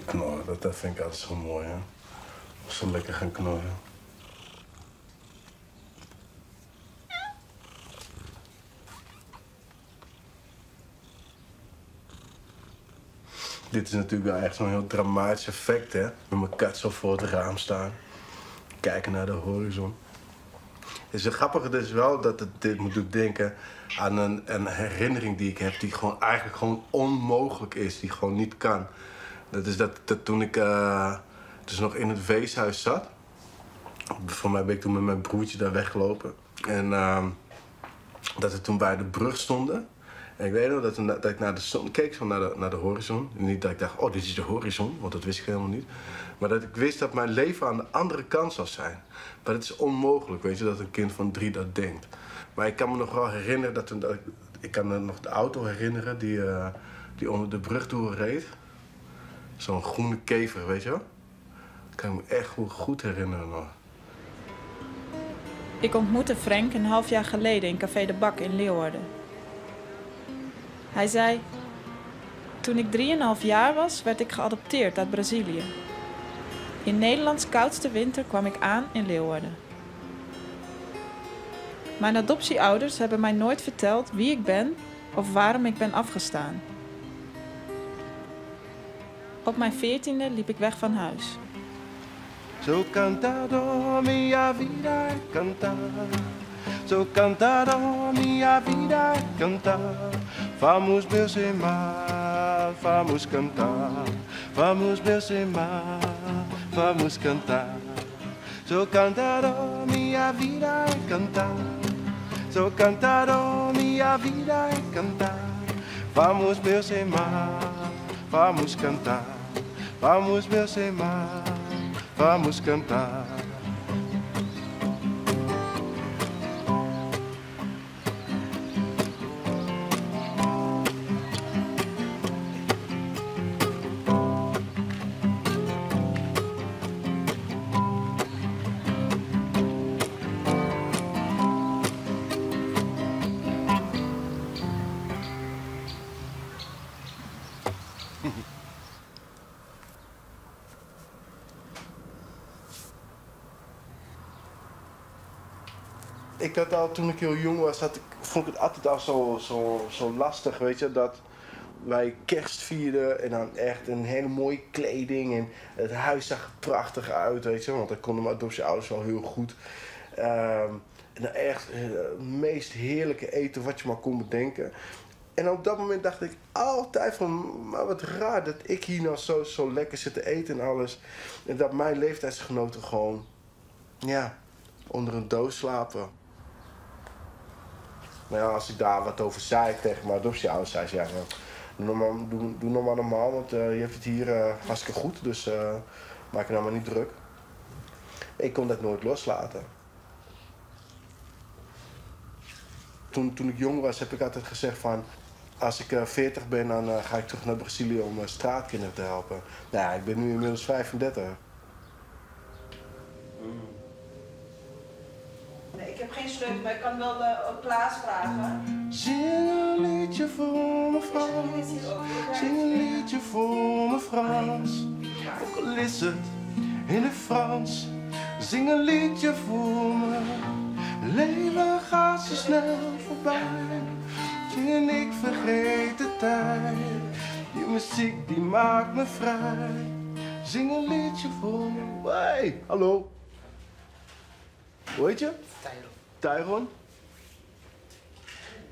knorren, dat vind ik altijd zo mooi, hè. Als ze lekker gaan knorren. Dit is natuurlijk wel echt zo'n heel dramatisch effect, hè? Met mijn kat zo voor het raam staan. Kijken naar de horizon. Het is grappige is wel dat het dit me doet denken aan een herinnering die ik heb... die gewoon eigenlijk gewoon onmogelijk is, die gewoon niet kan. Dat is dat toen ik dus nog in het weeshuis zat. Voor mij ben ik toen met mijn broertje daar weggelopen. En dat we toen bij de brug stonden. En ik weet nog dat ik naar de zon keek, zo naar de horizon. En niet dat ik dacht, oh, dit is de horizon, want dat wist ik helemaal niet. Maar dat ik wist dat mijn leven aan de andere kant zou zijn. Maar het is onmogelijk, weet je, dat een kind van 3 dat denkt. Maar ik kan me nog wel herinneren dat toen... Ik kan me nog de auto herinneren die onder de brug door reed. Zo'n groene kever, weet je wel. Dat kan ik me echt goed herinneren nog. Ik ontmoette Frank een half jaar geleden in Café de Bak in Leeuwarden. Hij zei, toen ik 3,5 jaar was, werd ik geadopteerd uit Brazilië. In Nederlands koudste winter kwam ik aan in Leeuwarden. Mijn adoptieouders hebben mij nooit verteld wie ik ben of waarom ik ben afgestaan. Op mijn 14e liep ik weg van huis. Zo cantado mi vida cantar. Zo cantado mi vida cantar. Vamos meus irmãos, vamos cantar. Vamos meus irmãos, vamos cantar. Zo cantado mi vida cantar. Zo cantado mi vida cantar. Vamos meus irmãos, vamos cantar. Vamos meus irmãos, vamos cantar. Ik had al, toen ik heel jong was, vond ik het altijd al zo lastig, weet je, dat wij kerst vierden en dan echt een hele mooie kleding en het huis zag er prachtig uit, weet je, want dat konden mijn adoptieouders wel heel goed. En dan echt het meest heerlijke eten wat je maar kon bedenken. En op dat moment dacht ik altijd van, maar wat raar dat ik hier nou zo lekker zit te eten en alles. En dat mijn leeftijdsgenoten gewoon, ja, onder een doos slapen. Maar ja, als ik daar wat over zei tegen mijn adoptieouders, zei ze, ja, doe nog maar normaal, want je hebt het hier hartstikke goed, dus maak je nou maar niet druk. Ik kon dat nooit loslaten. Toen ik jong was, heb ik altijd gezegd van, als ik 40 ben, dan ga ik terug naar Brazilië om straatkinderen te helpen. Nou ja, ik ben nu inmiddels 35. Nee, ik heb geen sleutel, maar ik kan wel Klaas vragen. Zing een liedje voor me Frans. Zing een liedje voor me Frans. Ook al is het in het Frans. Zing een liedje voor me. Leven gaat zo snel voorbij. Zing en ik vergeet de tijd. Die muziek die maakt me vrij. Zing een liedje voor me. Hey, hallo. Hoe heet je? Tyron. Tyron.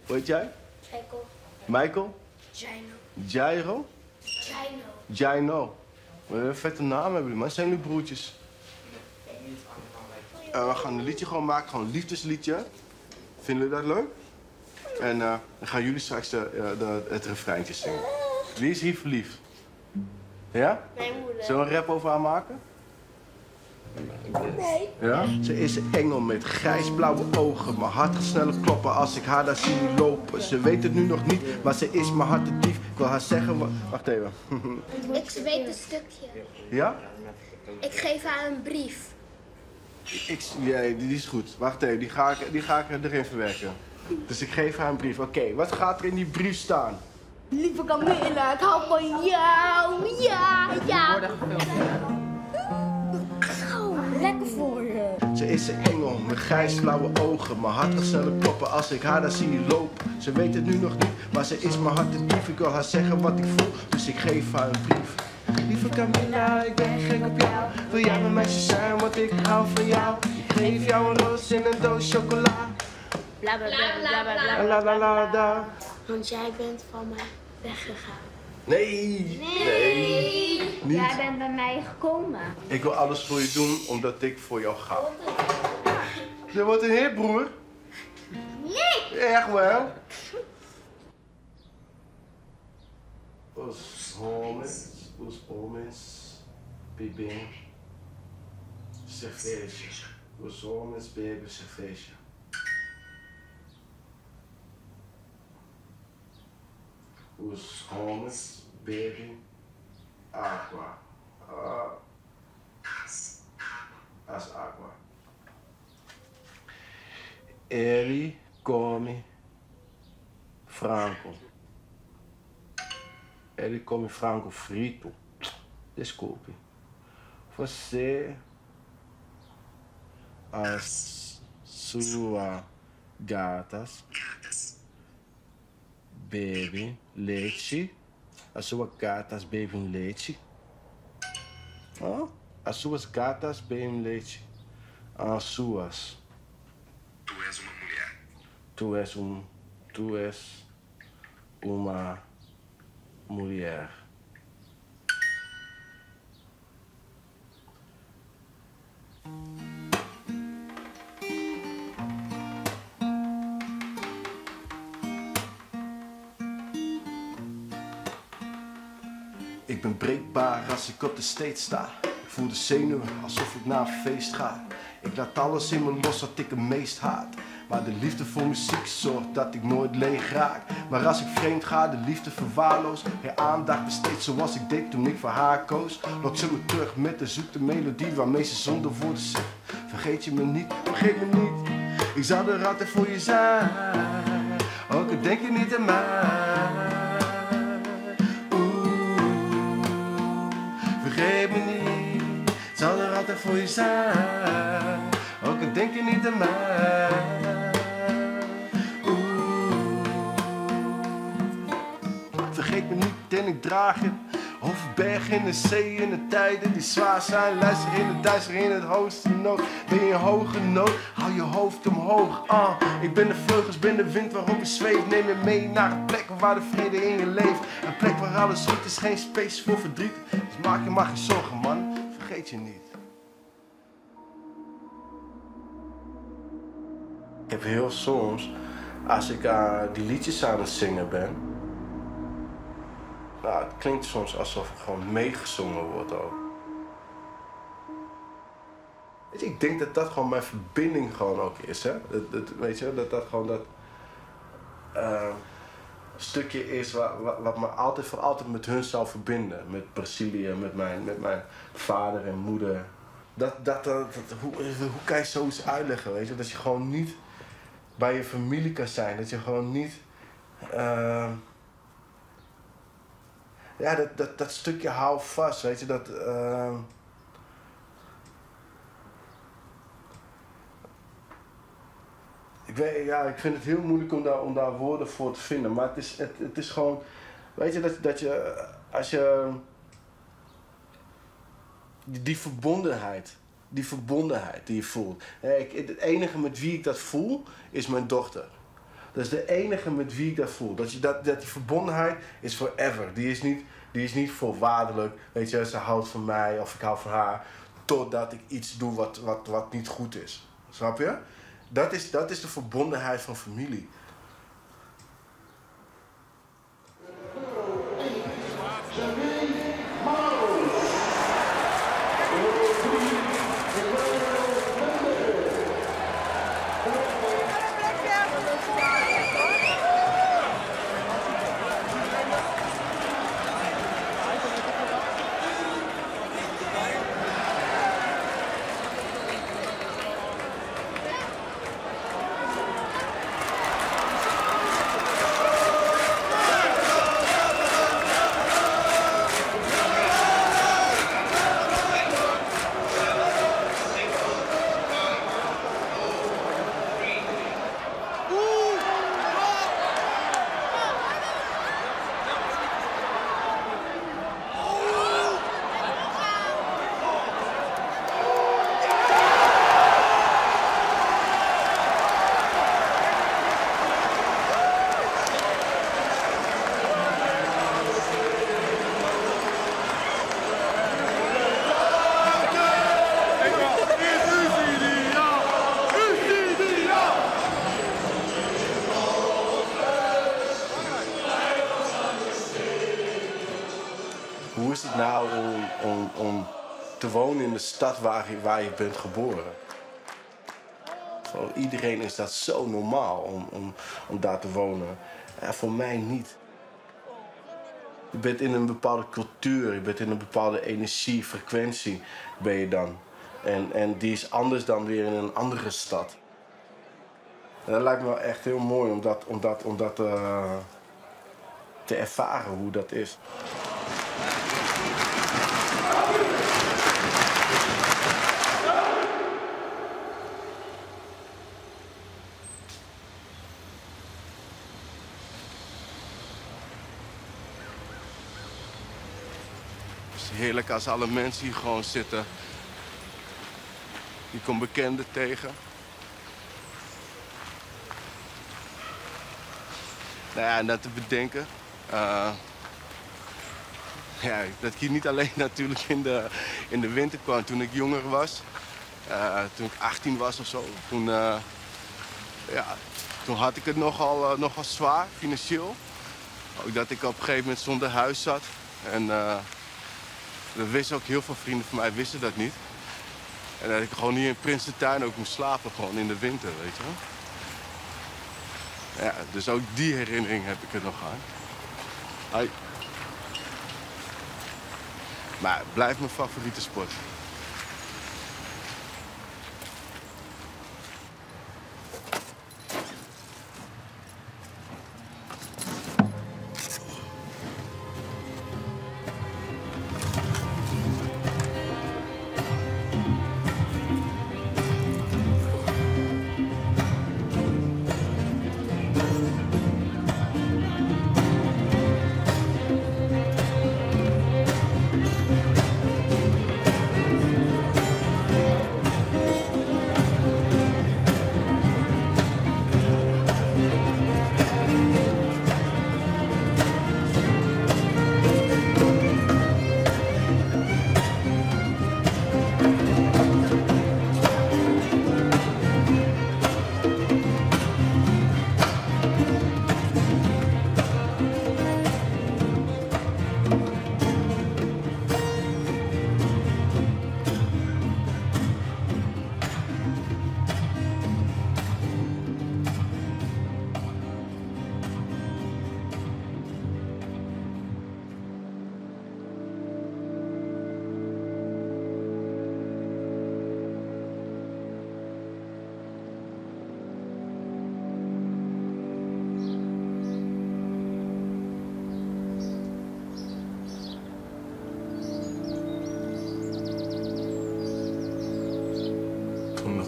Hoe heet jij? Michael. Michael? Jaino. Jairo? Jaino. Jaino. Wat een vette naam hebben jullie, maar zijn jullie broertjes? We gaan een liedje gewoon maken, gewoon een liefdesliedje. Vinden jullie dat leuk? En dan gaan jullie straks het refreintje zingen. Wie is hier verliefd? Ja? Mijn moeder. Zullen we een rap over haar maken? Nee. Ja? Ze is een engel met grijsblauwe ogen. Mijn hart gaat sneller kloppen als ik haar daar zie lopen. Ze weet het nu nog niet, maar ze is mijn hartendief. Ik wil haar zeggen... Wacht even. Ik weet een stukje. Ja? Ik geef haar een brief. Ja, die is goed. Wacht even, die ga ik erin verwerken. Dus ik geef haar een brief. Oké, wat gaat er in die brief staan? Lieve Camilla, ik hou van jou. Ja, ja. Gauw, lekker voor je. Ze is een engel met grijsblauwe ogen. Mijn hart gaat sneller kloppen als ik haar daar zie lopen. Ze weet het nu nog niet, maar ze is mijn hart te dief. Ik wil haar zeggen wat ik voel, dus ik geef haar een brief. Lieve Camilla, ik ben gek op jou. Wil jij mijn meisje zijn, want ik hou van jou. Ik geef jou een roos in een doos chocola. Bla bla bla bla bla bla. La la la la. Want jij bent van mij weggegaan. Nee, nee, niet. Jij bent bij mij gekomen. Ik wil alles voor je doen, omdat ik voor jou ga. Je wordt een heer, broer. Nee! Echt wel. Os homens, os homens bebem cerveja. Os homens bebem cerveja. Os homens bebem água. As água. Ele come frango. Ele come frango frito. Desculpe. Você, as suas gatas, bebem leite. As suas gatas bebem leite. Oh? As suas gatas bebem leite. As suas. Tu és uma mulher. Tu és um. Tu és uma mulher. Ik ben breekbaar als ik op de stage sta. Ik voel de zenuwen alsof ik naar een feest ga. Ik laat alles in me los wat ik het meest haat. Maar de liefde voor muziek zorgt dat ik nooit leeg raak. Maar als ik vreemd ga, de liefde verwaarloos. Geen aandacht besteed zoals ik deed toen ik voor haar koos. Lok ze me terug met de zoete melodie waarmee ze zonder woorden zegt. Vergeet je me niet, vergeet me niet. Ik zal er altijd voor je zijn. Ook al denk je niet aan mij. Oeh, vergeet me niet. Ik zal er altijd voor je zijn. Ook al denk je niet aan mij. Vergeet me niet en ik draag je. Over bergen in de zee in de tijden die zwaar zijn. Luister in het duister in het hoogste nood. Ben je hoge nood, hou je hoofd omhoog. Ik ben de vleugels, ben de wind waarop je zweeft. Neem je mee naar een plek waar de vrede in je leeft. Een plek waar alles goed is, geen space voor verdriet. Dus maak je maar geen zorgen, man, vergeet je niet. Ik heb heel soms, als ik die liedjes aan het zingen ben, nou, het klinkt soms alsof er gewoon meegezongen wordt ook. Weet je, ik denk dat dat gewoon mijn verbinding gewoon ook is, hè? Weet je, dat dat gewoon dat stukje is wat me altijd voor altijd met hun zal verbinden. Met Brazilië, met mijn vader en moeder. Hoe kan je zoiets uitleggen, weet je? Dat je gewoon niet bij je familie kan zijn. Dat je gewoon niet... ja, dat stukje hou vast, weet je, dat... Ik weet, ja, ik vind het heel moeilijk om daar woorden voor te vinden, maar het is gewoon... Weet je, dat je... Als je... Die verbondenheid die je voelt. Het enige met wie ik dat voel, is mijn dochter. Dat is de enige met wie ik dat voel. Dat die verbondenheid is forever. Die is niet voorwaardelijk. Weet je, ze houdt van mij of ik hou van haar. Totdat ik iets doe wat niet goed is. Snap je? Dat is de verbondenheid van familie. om, om te wonen in de stad waar je, waar je bent geboren. Voor iedereen is dat zo normaal om, om, om daar te wonen. Ja, voor mij niet. Je bent in een bepaalde cultuur, je bent in een bepaalde energie, frequentie ben je dan. En, en die is anders dan weer in een andere stad. En dat lijkt me wel echt heel mooi om dat, om dat, om dat te ervaren, hoe dat is. Het is heerlijk als alle mensen hier gewoon zitten. Je komt bekenden tegen. Nou ja, en dat te bedenken. Ja, dat ik hier niet alleen natuurlijk in de winter kwam toen ik jonger was. Toen ik 18 was of zo. Toen, ja, toen had ik het nogal zwaar, financieel. Ook dat ik op een gegeven moment zonder huis zat. En dat wisten ook heel veel vrienden van mij, wisten dat niet. En dat ik gewoon hier in Prinsentuin ook moest slapen, gewoon in de winter, weet je wel. Ja, dus ook die herinnering heb ik er nog aan. Hoi. Maar het blijft mijn favoriete sport.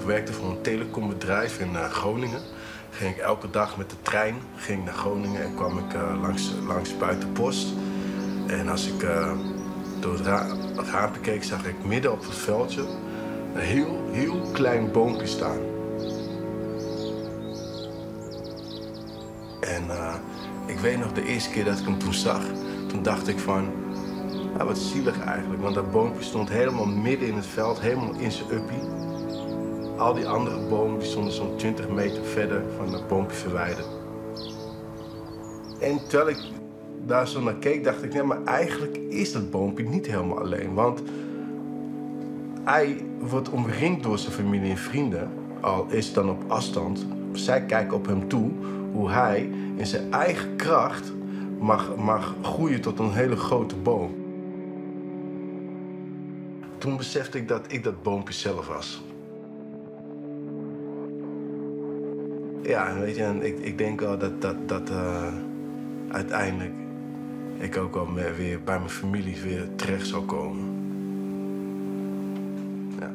Werkte voor een telecombedrijf in Groningen. Ging ik elke dag met de trein ging ik naar Groningen en kwam ik langs Buitenpost. En als ik door het raampje keek, zag ik midden op het veldje een heel, heel klein boompje staan. En ik weet nog de eerste keer dat ik hem toen zag, toen dacht ik van, nou, wat zielig eigenlijk. Want dat boompje stond helemaal midden in het veld, helemaal in zijn uppie. Al die andere bomen die stonden zo'n 20 meter verder van dat boompje verwijderd. En terwijl ik daar zo naar keek, dacht ik, nee, maar eigenlijk is dat boompje niet helemaal alleen. Want hij wordt omringd door zijn familie en vrienden, al is het dan op afstand. Zij kijken op hem toe, hoe hij in zijn eigen kracht mag groeien tot een hele grote boom. Toen besefte ik dat ik dat boompje zelf was. Ja, weet je, en ik denk wel dat uiteindelijk ik ook wel weer bij mijn familie weer terecht zal komen. Ja.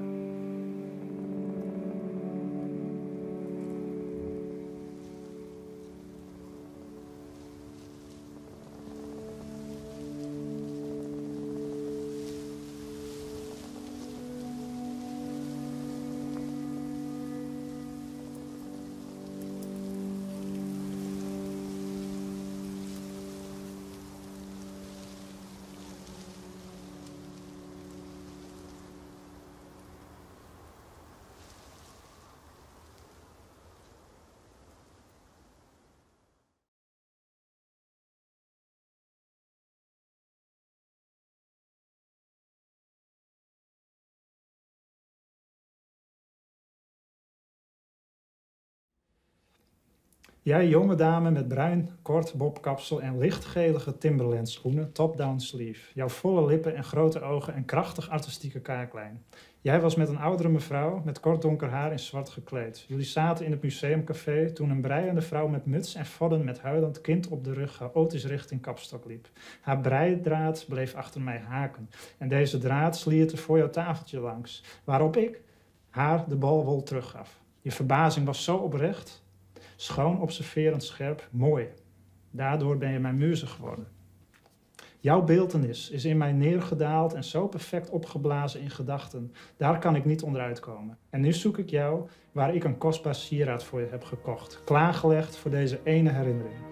Jij jonge dame met bruin kort bobkapsel en lichtgelige Timberland schoenen, top-down sleeve. Jouw volle lippen en grote ogen en krachtig artistieke kaaklijn. Jij was met een oudere mevrouw met kort donker haar in zwart gekleed. Jullie zaten in het museumcafé toen een breiende vrouw met muts en vodden met huilend kind op de rug chaotisch richting kapstok liep. Haar breidraad bleef achter mij haken en deze draad slierte voor jouw tafeltje langs, waarop ik haar de bal wol teruggaf. Je verbazing was zo oprecht, schoon, observerend, scherp, mooi. Daardoor ben je mijn muze geworden. Jouw beeltenis is in mij neergedaald en zo perfect opgeblazen in gedachten. Daar kan ik niet onderuit komen. En nu zoek ik jou waar ik een kostbaar sieraad voor je heb gekocht. Klaargelegd voor deze ene herinnering.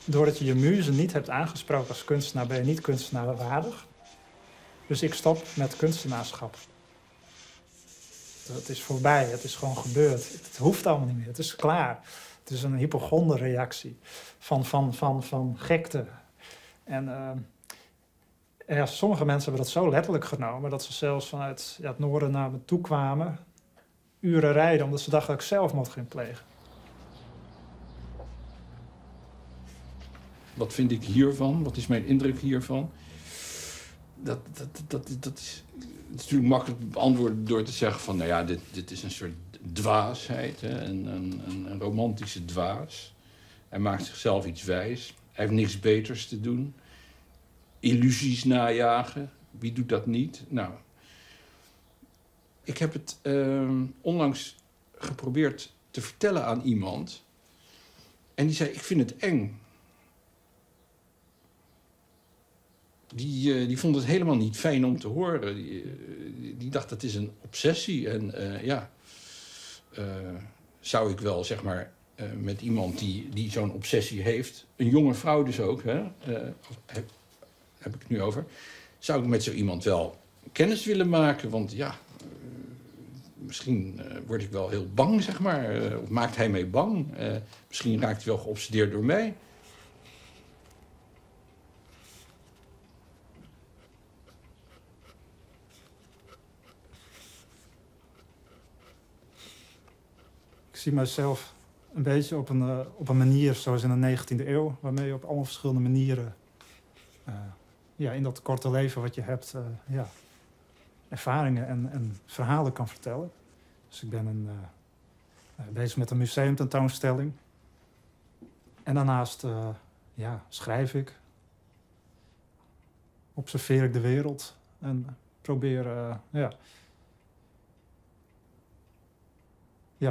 Doordat je je muze niet hebt aangesproken als kunstenaar, ben je niet kunstenaarwaardig. Dus ik stop met kunstenaarschap. Het is voorbij, het is gewoon gebeurd. Het hoeft allemaal niet meer, het is klaar. Het is een hypochonderreactie van gekte. En ja, sommige mensen hebben dat zo letterlijk genomen dat ze zelfs vanuit het noorden naar me toe kwamen, uren rijden, omdat ze dachten dat ik zelfmoord ging plegen. Wat vind ik hiervan? Wat is mijn indruk hiervan? Dat is natuurlijk makkelijk beantwoord door te zeggen van, nou ja, dit is een soort dwaasheid, hè? Een romantische dwaas. Hij maakt zichzelf iets wijs. Hij heeft niks beters te doen. Illusies najagen. Wie doet dat niet? Nou, ik heb het onlangs geprobeerd te vertellen aan iemand. En die zei, ik vind het eng. Die vond het helemaal niet fijn om te horen. Die dacht, dat is een obsessie. En zou ik wel, zeg maar, met iemand die zo'n obsessie heeft... een jonge vrouw dus ook, hè, heb ik het nu over... zou ik met zo iemand wel kennis willen maken? Want ja, misschien word ik wel heel bang, zeg maar. Of maakt hij mij bang? Misschien raakt hij wel geobsedeerd door mij. Ik zie mezelf een beetje op een manier zoals in de 19e eeuw, waarmee je op allemaal verschillende manieren in dat korte leven wat je hebt, ervaringen en verhalen kan vertellen. Dus ik ben bezig met een museumtentoonstelling. En daarnaast schrijf ik, observeer ik de wereld en probeer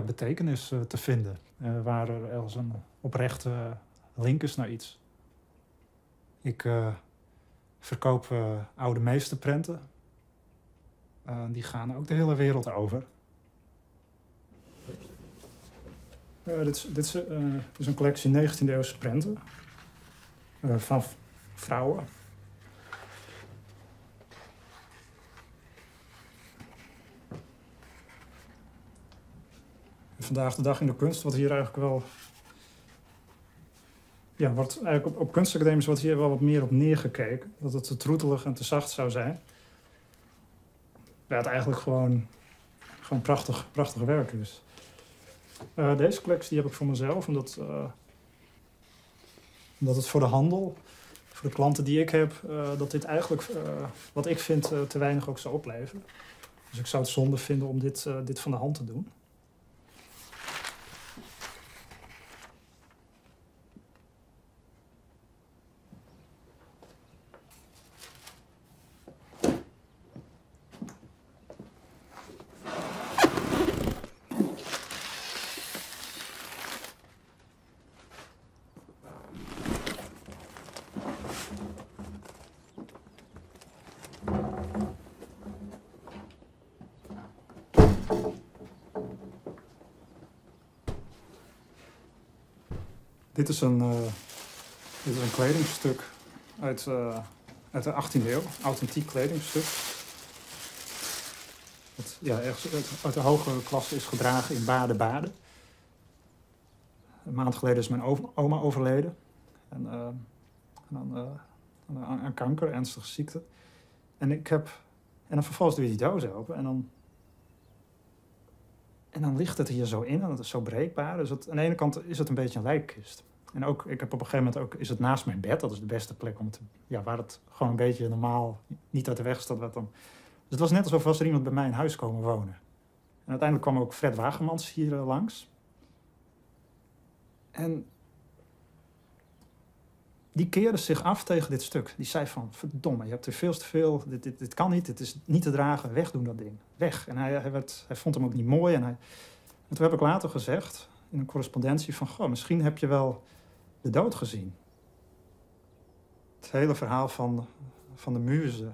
betekenis te vinden. Waar er ergens een oprechte link is naar iets. Ik verkoop oude meesterprenten. Die gaan ook de hele wereld over. Dit is een collectie 19e-eeuwse prenten. Van vrouwen. Vandaag de dag in de kunst, wat hier eigenlijk wel... Ja, wordt eigenlijk op kunstacademies wordt hier wel wat meer op neergekeken. Dat het te troetelig en te zacht zou zijn. Ja, het eigenlijk gewoon prachtig werk is. Deze collectie die heb ik voor mezelf, omdat het voor de handel, voor de klanten die ik heb, dat dit eigenlijk, wat ik vind, te weinig ook zou opleveren. Dus ik zou het zonde vinden om dit van de hand te doen. Dit is een kledingstuk uit Uit de 18e eeuw, authentiek kledingstuk. Dat ja, ergens uit de hogere klasse is gedragen in Baden-Baden. Een maand geleden is mijn oma overleden. En aan kanker, ernstige ziekte. En dan vervolgens doe je die doos open en dan... En dan ligt het hier zo in en het is zo breekbaar. Dus aan de ene kant is het een beetje een lijkkist. En ook, ik heb op een gegeven moment ook, is het naast mijn bed. Dat is de beste plek om te, ja, waar het gewoon een beetje normaal niet uit de weg staat. Wat dan. Dus het was net alsof was er iemand bij mij in huis komen wonen. En uiteindelijk kwam ook Fred Wagemans hier langs. En die keerde zich af tegen dit stuk. Die zei van, verdomme, je hebt er veel te veel, dit kan niet, dit is niet te dragen, wegdoen dat ding. Weg. En hij vond hem ook niet mooi. En toen heb ik later gezegd, in een correspondentie van, goh, misschien heb je wel de dood gezien. Het hele verhaal van de muze.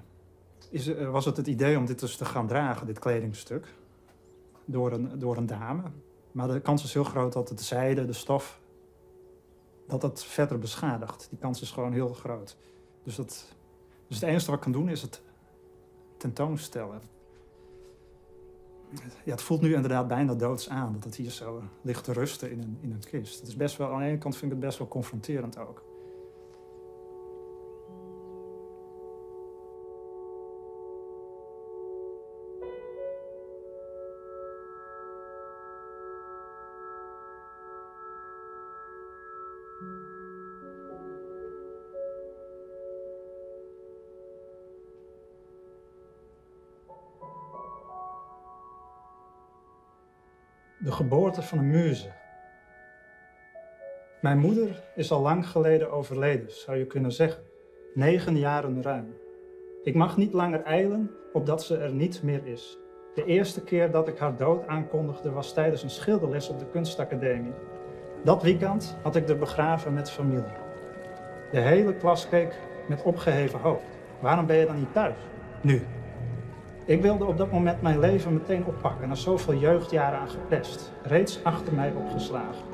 Was het idee om dit dus te gaan dragen, dit kledingstuk, door een dame. Maar de kans is heel groot dat het zijde, de stof, dat dat verder beschadigt. Die kans is gewoon heel groot. Dus het enige wat ik kan doen is het tentoonstellen. Ja, het voelt nu inderdaad bijna doods aan dat het hier zo ligt te rusten in een kist. Het is best wel, aan de ene kant vind ik het best wel confronterend ook. De geboorte van een muze. Mijn moeder is al lang geleden overleden, zou je kunnen zeggen. 9 jaren ruim. Ik mag niet langer ijlen, opdat ze er niet meer is. De eerste keer dat ik haar dood aankondigde was tijdens een schilderles op de kunstacademie. Dat weekend had ik haar begraven met familie. De hele klas keek met opgeheven hoofd. Waarom ben je dan niet thuis? Nu. Ik wilde op dat moment mijn leven meteen oppakken, na zoveel jeugdjaren aan gepest, reeds achter mij opgeslagen.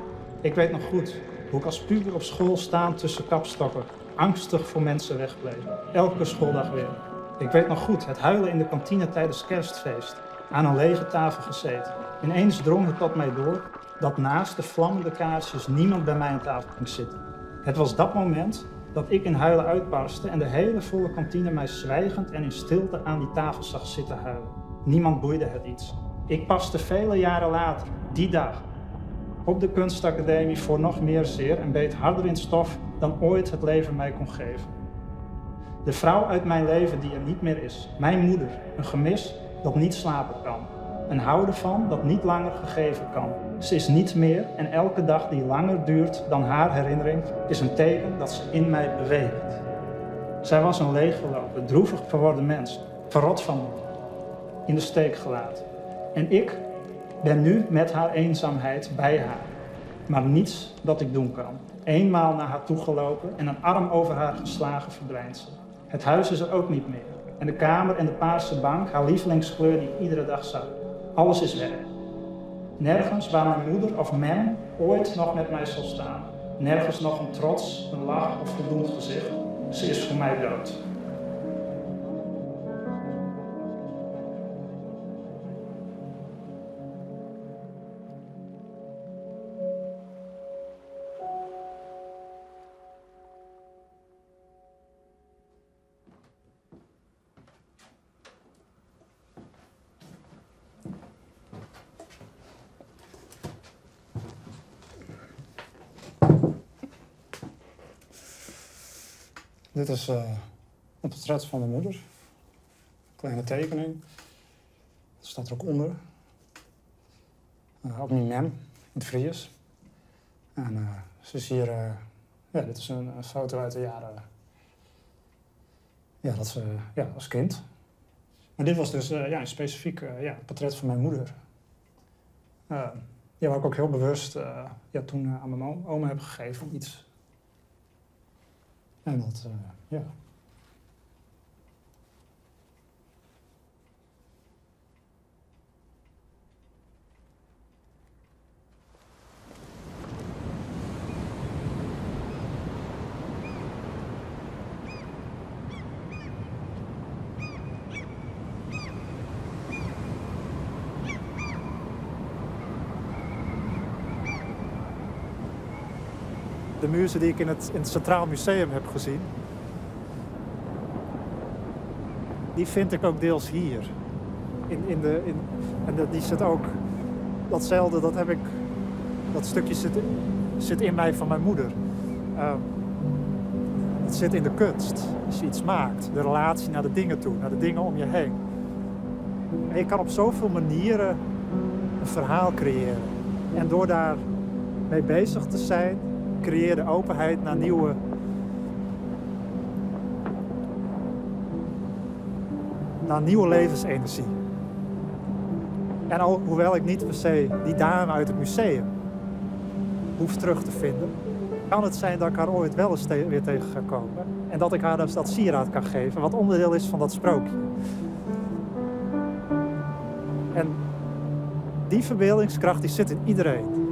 Ik weet nog goed hoe ik als puber op school staan tussen kapstokken, angstig voor mensen wegbleef, elke schooldag weer. Ik weet nog goed het huilen in de kantine tijdens kerstfeest, aan een lege tafel gezeten. Ineens drong het tot mij door dat naast de vlammende kaarsjes niemand bij mij aan tafel ging zitten. Het was dat moment dat ik in huilen uitbarstte en de hele volle kantine mij zwijgend en in stilte aan die tafel zag zitten huilen. Niemand boeide het iets. Ik paste vele jaren later, die dag, op de kunstacademie voor nog meer zeer en beet harder in stof dan ooit het leven mij kon geven. De vrouw uit mijn leven die er niet meer is, mijn moeder, een gemis dat niet slapen kan. Een houden van dat niet langer gegeven kan. Ze is niet meer en elke dag die langer duurt dan haar herinnering is een teken dat ze in mij beweegt. Zij was een leeggelopen, droevig verworden mens, verrot van me, in de steek gelaten. En ik ben nu met haar eenzaamheid bij haar. Maar niets dat ik doen kan. Eenmaal naar haar toegelopen en een arm over haar geslagen verdwijnt ze. Het huis is er ook niet meer. En de kamer en de paarse bank, haar lievelingskleur die ik iedere dag zag. Alles is weg. Nergens waar mijn moeder of mem ooit nog met mij zal staan. Nergens nog een trots, een lach of voldoend gezicht. Ze is voor mij dood. Dit is een portret van mijn moeder. Kleine tekening. Dat staat er ook onder. Op mijn mem, in het Fries. En ze is hier... ja, dit is een foto uit de jaren... Ja, dat ze, ja, als kind. Maar dit was dus ja, een specifiek ja, portret van mijn moeder. Ja, waar ik ook heel bewust ja, toen aan mijn oma heb gegeven om iets... En dat, ja. De muze die ik in het, in het Centraal Museum heb gezien, die vind ik ook deels hier. In, in de, in, en dat, die zit ook, datzelfde, dat heb ik, dat stukje zit, zit in mij van mijn moeder. Het zit in de kunst, als je iets maakt. De relatie naar de dingen toe, naar de dingen om je heen. En je kan op zoveel manieren een verhaal creëren. En door daar mee bezig te zijn, creëer de openheid naar nieuwe, naar nieuwe levensenergie. En al, hoewel ik niet per se die dame uit het museum hoef terug te vinden, kan het zijn dat ik haar ooit wel eens weer tegen ga komen. En dat ik haar dus dat sieraad kan geven, wat onderdeel is van dat sprookje. En die verbeeldingskracht die zit in iedereen.